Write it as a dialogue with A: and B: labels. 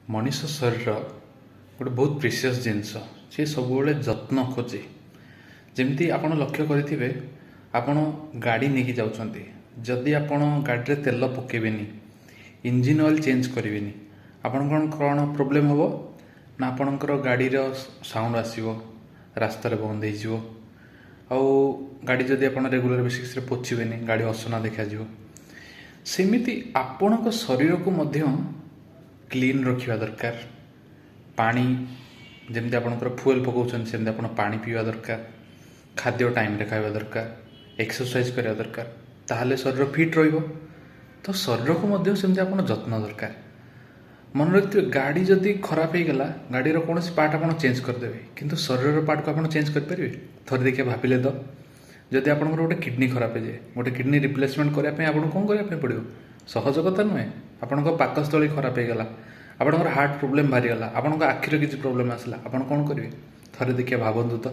A: ମଣିଷ ଶରୀର ଗୋଟେ ବହୁତ ପ୍ରିସିୟସ୍ ଜିନିଷ। ସିଏ ସବୁବେଳେ ଯତ୍ନ ଖୋଜେ। ଯେମିତି ଆପଣ ଲକ୍ଷ୍ୟ କରିଥିବେ, ଆପଣ ଗାଡ଼ି ନେଇକି ଯାଉଛନ୍ତି, ଯଦି ଆପଣ ଗାଡ଼ିରେ ତେଲ ପକାଇବେନି, ଇଞ୍ଜିନ୍ ଅଏଲ୍ ଚେଞ୍ଜ କରିବେନି, ଆପଣଙ୍କର କ'ଣ ପ୍ରୋବ୍ଲେମ୍ ହେବ ନା ଆପଣଙ୍କର ଗାଡ଼ିର ସାଉଣ୍ଡ ଆସିବ, ରାସ୍ତାରେ ବନ୍ଦ ହେଇଯିବ। ଆଉ ଗାଡ଼ି ଯଦି ଆପଣ ରେଗୁଲାର ବେସିସ୍ରେ ପୋଛିବେନି, ଗାଡ଼ି ଅସନା ଦେଖାଯିବ। ସେମିତି ଆପଣଙ୍କ ଶରୀରକୁ ମଧ୍ୟ କ୍ଲିନ୍ ରଖିବା ଦରକାର। ପାଣି ଯେମିତି ଆପଣଙ୍କର ଫୁଏଲ୍ ପକାଉଛନ୍ତି, ସେମିତି ଆପଣ ପାଣି ପିଇବା ଦରକାର, ଖାଦ୍ୟ ଟାଇମ୍ରେ ଖାଇବା ଦରକାର, ଏକ୍ସରସାଇଜ୍ କରିବା ଦରକାର, ତାହେଲେ ଶରୀର ଫିଟ୍ ରହିବ। ତ ଶରୀରକୁ ମଧ୍ୟ ସେମିତି ଆପଣ ଯତ୍ନ ଦରକାର। ମନେ ରଖିଥିବେ, ଗାଡ଼ି ଯଦି ଖରାପ ହେଇଗଲା, ଗାଡ଼ିର କୌଣସି ପାର୍ଟ ଆପଣ ଚେଞ୍ଜ କରିଦେବେ, କିନ୍ତୁ ଶରୀରର ପାର୍ଟକୁ ଆପଣ ଚେଞ୍ଜ କରିପାରିବେ? ଥରେ ଦେଖିବା ଭାବିଲେ ତ, ଯଦି ଆପଣଙ୍କର ଗୋଟେ କିଡ଼ନୀ ଖରାପ ହେଇଯାଏ, ଗୋଟେ କିଡ଼ନୀ ରିପ୍ଲେସମେଣ୍ଟ କରିବା ପାଇଁ ଆପଣଙ୍କୁ କ'ଣ କରିବା ପାଇଁ ପଡ଼ିବ? ସହଜ କଥା ନୁହେଁ। ଆପଣଙ୍କ ପାକସ୍ଥଳୀ ଖରାପ ହେଇଗଲା, ଆପଣଙ୍କର ହାର୍ଟ ପ୍ରୋବ୍ଲେମ୍ ବାହାରିଗଲା, ଆପଣଙ୍କ ଆଖିର କିଛି ପ୍ରୋବ୍ଲେମ୍ ଆସିଲା, ଆପଣ କ'ଣ କରିବେ? ଥରେ ଦେଖିବା ଭାବନ୍ତୁ ତ।